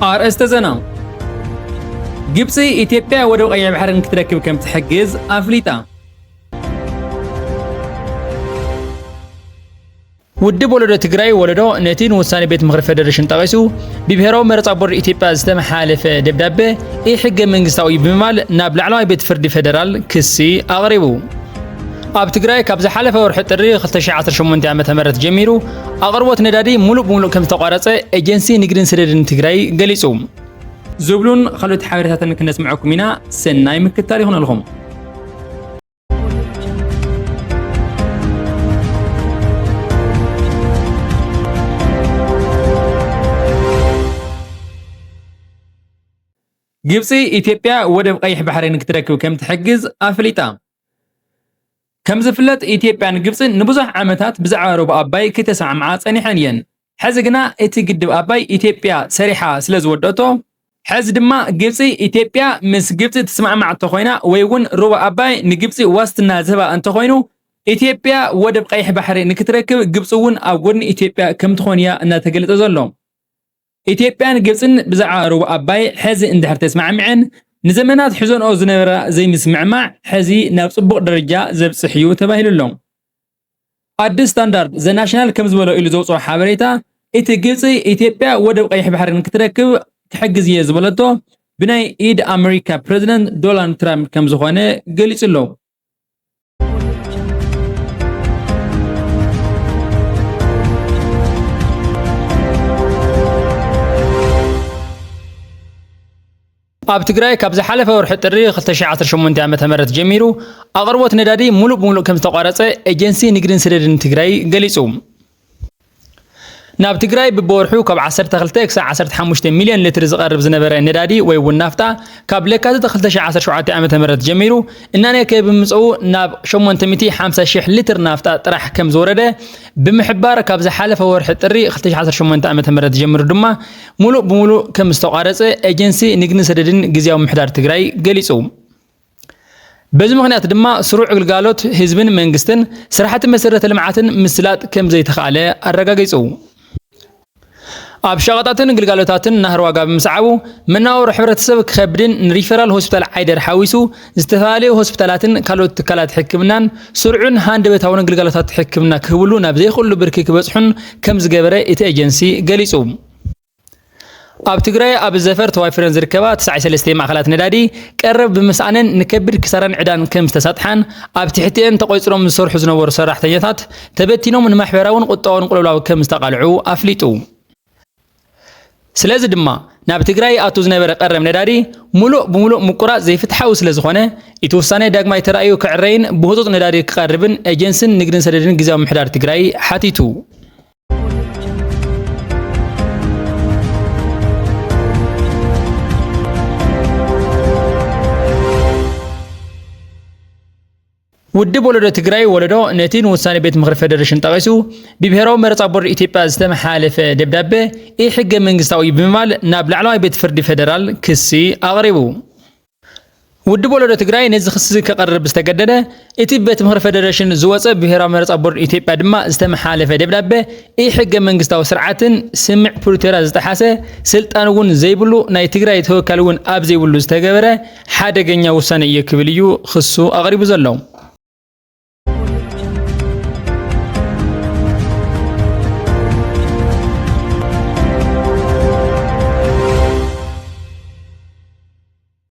ኣርእስተ ዜና። ግብፂ ኢትዮጵያ ወደብ ቀይሕ ባሕሪ ንክትረክብ ከም ትሕግዝ ኣፍሊጣ። ውድብ ወለዶ ትግራይ፣ ወለዶ፣ ነቲ ንውሳኔ ቤት ምኽሪ ፌደሬሽን ጠቒሱ ብብሄራዊ መረፃ ቦርድ ኢትዮጵያ ዝተመሓላለፈ ደብዳበ ኢሕገ መንግስታዊ እዩ ብምባል ናብ ላዕለዋይ ቤት ፍርዲ ፌደራል ክሲ ኣቕሪቡ። ኣብ ትግራይ ካብ ዝሓለፈ ወርሒ ጥሪ ክልተ ሺሕ ዓሰርተ ሸሞንተ ዓመተ ምህረት ጀሚሩ ኣቕርቦት ነዳዲ ሙሉእ ብሙሉእ ከም ዝተቋረፀ ኤጀንሲ ንግድን ሰደድን ትግራይ ገሊፁ። ዝብሉን ካልኦት ሓበሬታትን ክነስምዐኩም ኢና። ሰናይ ምክትታል ይኹነልኩም። ግብፂ ኢትዮጵያ ወደብ ቀይሕ ባሕሪ ንክትረክብ ከም ትሕግዝ ኣፍሊጣ። ከም ዝፍለጥ፣ ኢትዮጵያን ግብፅን ንብዙሕ ዓመታት ብዛዕባ ሩባ ኣባይ ክተሰማምዓ ፀኒሐን እየን። ሕዚ ግና እቲ ግድብ ኣባይ ኢትዮጵያ ሰሪሓ ስለ ዝወደእቶ፣ ሕዚ ድማ ግብፂ፣ ኢትዮጵያ ምስ ግብፂ ትስማዕማዕ እንተኾይና ወይ እውን ሩባ ኣባይ ንግብፂ ዋስትና ዝህባ እንተኾይኑ፣ ኢትዮጵያ ወደብ ቀይሕ ባሕሪ ንክትረክብ ግብፂ እውን ኣብ ጎድኒ ኢትዮጵያ ከም ትኾን እያ እናተገለፀ ዘሎ። ኢትዮጵያን ግብፅን ብዛዕባ ሩባ ኣባይ ሕዚ እንድሕር ተስማዕሚዐን፣ ንዘመናት ሒዞንኦ ዝነበራ ዘይምስምዕማዕ ሕዚ ናብ ፅቡቕ ደረጃ ዘብፅሕ እዩ ተባሂሉ ኣሎ። ኣዲስ ስታንዳርድ ዘ ናሽናል ከም ዝበሎ ኢሉ ዘውፅኦ ሓበሬታ፣ እቲ ግብፂ ኢትዮጵያ ወደብ ቀይሕ ባሕሪ ንክትረክብ ክሕግዝ እየ ዝበለቶ ብናይ ኢድ ኣሜሪካ ፕሬዚደንት ዶናልድ ትራምፕ ከም ዝኾነ ገሊፁ ኣሎ። ኣብ ትግራይ ካብ ዝሓለፈ ወርሒ ጥሪ ክልተ ሺሕ ዓሰርተ ሸሞንተ ዓመተ ምህረት ጀሚሩ ኣቕርቦት ነዳዲ ሙሉእ ብሙሉእ ከም ዝተቋረፀ ኤጀንሲ ንግድን ሰደድን ትግራይ ገሊፁ። ናብ ትግራይ ብብወርሑ ካብ ዓሰርተ ክልተ ክሳብ ዓሰርተ ሓሙሽተ ሚልዮን ሊትር ዝቐርብ ዝነበረ ነዳዲ ወይ እውን ናፍጣ፣ ካብ ለካቲት ክልተ ሺሕ ዓሰርተ ሸውዓተ ዓመተ ምህረት ጀሚሩ እናነከየ ብምምፅኡ ናብ ሸሞንተ ሚእቲ ሓምሳ ሺሕ ሊትር ናፍጣ ጥራሕ ከም ዝወረደ፣ ብምሕባር ካብ ዝሓለፈ ወርሒ ጥሪ ክልተ ሺሕ ዓሰርተ ሸሞንተ ዓመተ ምህረት ጀሚሩ ድማ ሙሉእ ብሙሉእ ከም ዝተቋረፀ ኤጀንሲ ንግድን ሰደድን ግዝያዊ ምምሕዳር ትግራይ ገሊፁ። በዚ ምኽንያት ድማ ስሩዕ ግልጋሎት ህዝብን መንግስትን ስራሕቲ መሰረተ ልምዓትን ምስላጥ ከም ዘይተኻእለ ኣረጋጊፁ። ኣብ ሸቐጣትን ግልጋሎታትን ናህሪ ዋጋ ብምስዓቡ፣ መነባብሮ ሕብረተሰብ ክኸብድን ንሪፈራል ሆስፒታል ዓይደር ሓዊሱ ዝተፈላለዩ ሆስፒታላትን ካልኦት ትካላት ሕክምናን ስሩዕን ሃንደበታውን ግልጋሎታት ሕክምና ክህብሉ ናብ ዘይኽእሉ ብርኪ ክበፅሑን ከም ዝገበረ እቲ ኤጀንሲ ገሊፁ። ኣብ ትግራይ ኣብ ዘፈር ተዋፊረን ዝርከባ ተስዓይ ሰለስተ ማእኸላት ነዳዲ ቀረብ ብምስኣነን ንከቢድ ክሳራን ዕዳን ከም ዝተሳጥሓን ኣብ ትሕቲአን ተቖፂሮም ዝሰርሑ ዝነበሩ ሰራሕተኛታት ተበቲኖም ንማሕበራውን ቁጠባውን ቅልውላው ከም ዝተቓልዑ ኣፍሊጡ። ስለዚ ድማ ናብ ትግራይ ይኣቱ ዝነበረ ቀረብ ነዳዲ ሙሉእ ብሙሉእ ምቁራፅ ዘይፍትሓዊ ስለ ዝኾነ እቲ ውሳነ ዳግማይ ተራእዩ ክዕረይን ብህፁፅ ነዳዲ ክቐርብን ኤጀንስን ንግድን ሰደድን ግዝያዊ ምምሕዳር ትግራይ ሓቲቱ። ውድብ ወለዶ ትግራይ፣ ወለዶ፣ ነቲ ንውሳኔ ቤት ምኽሪ ፌደሬሽን ጠቒሱ ብብሄራዊ መረፃ ቦርድ ኢትዮጵያ ዝተመሓላለፈ ደብዳበ ኢሕገ መንግስታዊ እዩ ብምባል ናብ ላዕለዋይ ቤት ፍርዲ ፌደራል ክሲ ኣቕሪቡ። ውድብ ወለዶ ትግራይ ነዚ ክሲ ከቕርብ ዝተገደደ፣ እቲ ቤት ምኽሪ ፌደሬሽን ዝወፀ ብብሄራዊ መረፃ ቦርድ ኢትዮጵያ ድማ ዝተመሓላለፈ ደብዳበ ኢሕገ መንግስታዊ ስርዓትን ስምምዕ ፕሪቶርያ ዝጠሓሰ፣ ስልጣን እውን ዘይብሉ፣ ናይ ትግራይ ተወካሊ እውን ኣብ ዘይብሉ ዝተገበረ ሓደገኛ ውሳነ እዩ ክብል እዩ ክሱ ኣቕሪቡ ዘሎ።